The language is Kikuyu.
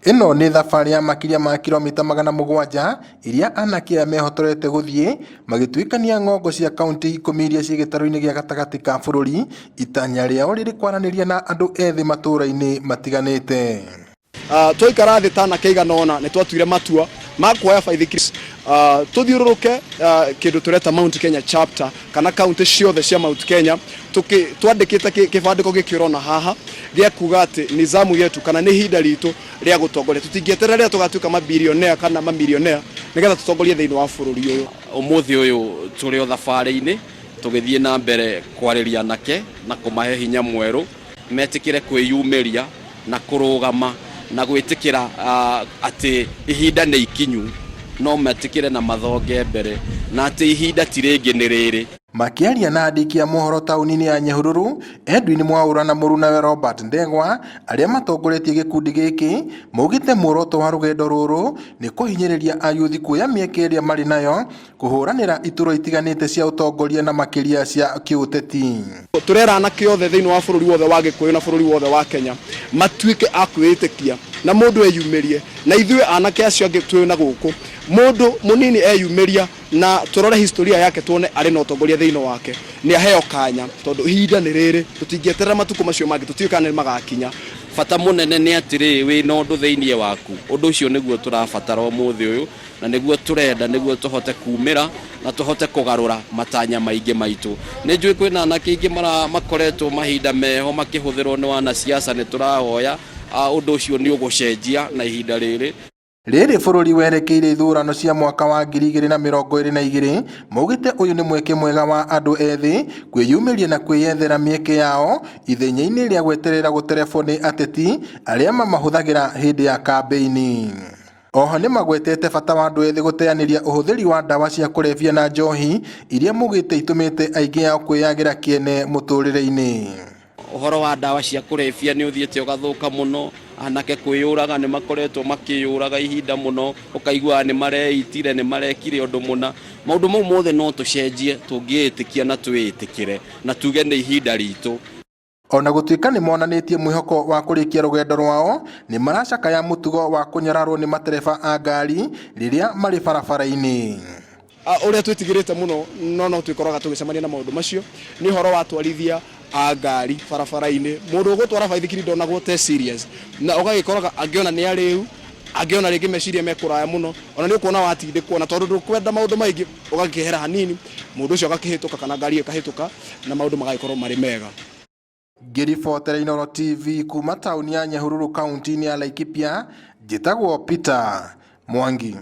Ĩno nĩ thabarĩ ya makĩria ma kilomita 700 iria anake aya mehotorete gũthiĩ magĩtuĩkania ng'ongo cia kauntĩ 10 iria ciĩ gĩtarũ-inĩ gĩa gatagatĩ ka bũrũri, itanya rĩao rĩrĩ kwaranĩria na andũ ethĩ matũũra-inĩ matiganĩte. Twaikara thĩ ta anake aigana ũna nĩ twatuire matua ma kuoya baithikiri tũthiũrũrũke kĩndũ tũreta Mount Kenya chapter kana kaunti ciothe cia Mount Kenya twandĩkĩte kĩbandĩko gĩkĩ ũrona haha gĩa kuga atĩ ni zamu yetu kana nĩ ihinda ritũ rĩa gũtongoria. Tũtingĩeterera rĩrĩa tũgatuĩka mabirionea kana mamilionea nĩgetha tũtongorie thĩinĩ wa bũrũri ũyũ. Ũmũthĩ ũyũ tũrĩ o thabarĩ-inĩ tũgĩthiĩ na mbere kwarĩria anake na kũmahe hinya mwerũ metĩkĩre kwĩyumĩria na kũrũgama na gwĩtĩkĩra atĩ ihinda nĩ ikinyu no metĩkĩre na mathonge mbere na atĩ ihinda ti rĩngĩ nĩ rĩrĩ. Makĩaria na andĩki a mohoro taũni-inĩ ya Nyahururu, Edwin Mwaũra na mũrunawe Robert Ndegwa arĩa matongoretie gĩkundi gĩkĩ maugĩte muoroto wa rũgendo rũrũ nĩ kũhinyĩrĩria ayuthi kuoya mĩeke ĩrĩa marĩ nayo kũhũranĩra iturwa itiganĩte cia ũtongoria na makĩria cia kĩũteti. Tũrera anake othe thĩinĩ wa bũrũri wothe wa Gĩkũyũ na bũrũri wothe wa Kenya matuĩke a kwĩĩtĩkia na mũndũ eyumĩrie, na ithuĩ anake acio angĩ twĩ na gũkũ, mũndũ mũnini eyumĩria na tũrore historia yake tuone arĩ na ũtongoria thĩinĩ wake, nĩ aheo kanya tondũ ihinda nĩ rĩrĩ, tũtingĩeterera matukũ macio mangĩ, tũtiũĩ kana nĩ magakinya. Bata mũnene nĩ atĩrĩ, wĩna ũndũ thĩinĩ waku, ũndũ ũcio nĩguo tũrabatara ũmũthĩ ũyũ, na nĩguo tũrenda nĩguo tũhote kumĩra na tũhote kũgarũra matanya maingĩ maitũ. Nĩ njũĩ kwĩna anake aingĩ makoretwo mahinda meho makĩhũthĩrwo nĩ wanasiasa, nĩ tũrahoya ũndũ ũcio nĩ ũgũcenjia na ihinda rĩrĩ. Rĩrĩ bũrũri werekeire ithurano cia mwaka wa 2022, maugĩte ũyũ nĩ mweke mwega wa andũ ethĩ kwĩyumĩria na kwĩyethera mĩeke yao ithenya-inĩ rĩa gweterera gũterebwo nĩ ateti arĩa mamahũthagĩra hĩndĩ ya kambĩini. Oho nĩmagwetete bata wa andũ ethĩ gũteanĩria ũhũthĩri wa ndawa cia kũrebia na njohi iria maugĩte itũmĩte aingĩ ao kwĩyagĩra kĩene mũtũrĩre-inĩ. Ũhoro wa ndawa cia kũrebia nĩ ũthiĩte ũgathũka mũno, anake kwĩyũraga nĩ makoretwo makĩyũraga ihinda mũno, ũkaiguaga nĩ mareitire, nĩ marekire ũndũ mũna. Maũndũ mau mothe no tũcenjie tũngĩĩtĩkia na twĩĩtĩkĩre na tuge nĩ ihinda ritũ. O na gũtuĩka nĩ monanĩtie mwĩhoko wa kũrĩkia rũgendo rwao, nĩ maracakaya mũtugo wa kũnyararwo nĩ matereba a ngari rĩrĩa marĩ barabara-inĩ. Ũrĩa twĩtigĩrĩte mũno no no twĩkoraga tũgĩcemania na maũndũ macio nĩ ũhoro wa atwarithia a ngari barabara-inĩ. Mũndũ ũgũtwara baithikiri ndonagwo ta e serious na ũgagĩkoraga angĩ ona nĩ arĩu, angĩ ona rĩngĩ meciria me kũraya mũno, ona nĩ ũkuona watindĩkwo na tondũ ndũkwenda maũndũ maingĩ ũgakĩehera hanini, mũndũ ũcio agakĩhĩtũka kana ngari ĩyo ĩkahĩtũka na maũndũ magagĩkorwo marĩ mega. Ngĩribotera Inooro TV kuma taũni ya Nyahururu kaunti-inĩ ya Laikipia, njĩtagwo Peter Mwangi.